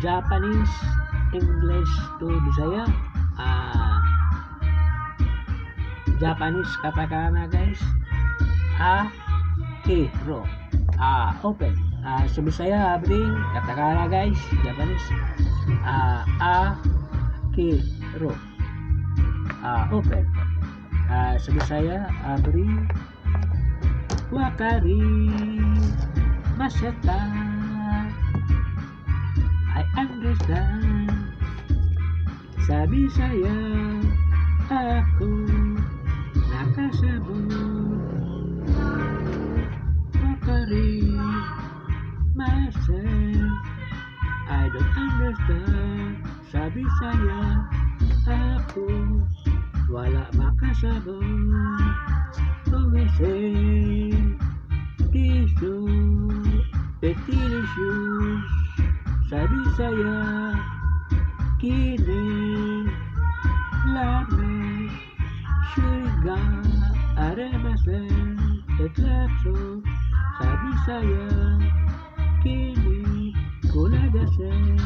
#JapaneseEnglishToBisaya. Japanese katakana, guys. A K ro. Open. Sa Bisaya, abring katakana, guys, Japanese. A K ro. Open. Sa Bisaya, abri. Wakari maseta. I understand. Sa Bisaya, ako nakasabot. Wakari masen. I don't understand. Sa Bisaya, ako wala makasabot. Omise, piso, delicious. Sa Bisaya, kini, lame, sugar, aremasen, etlapso. Sa Bisaya, kini, kulagasen.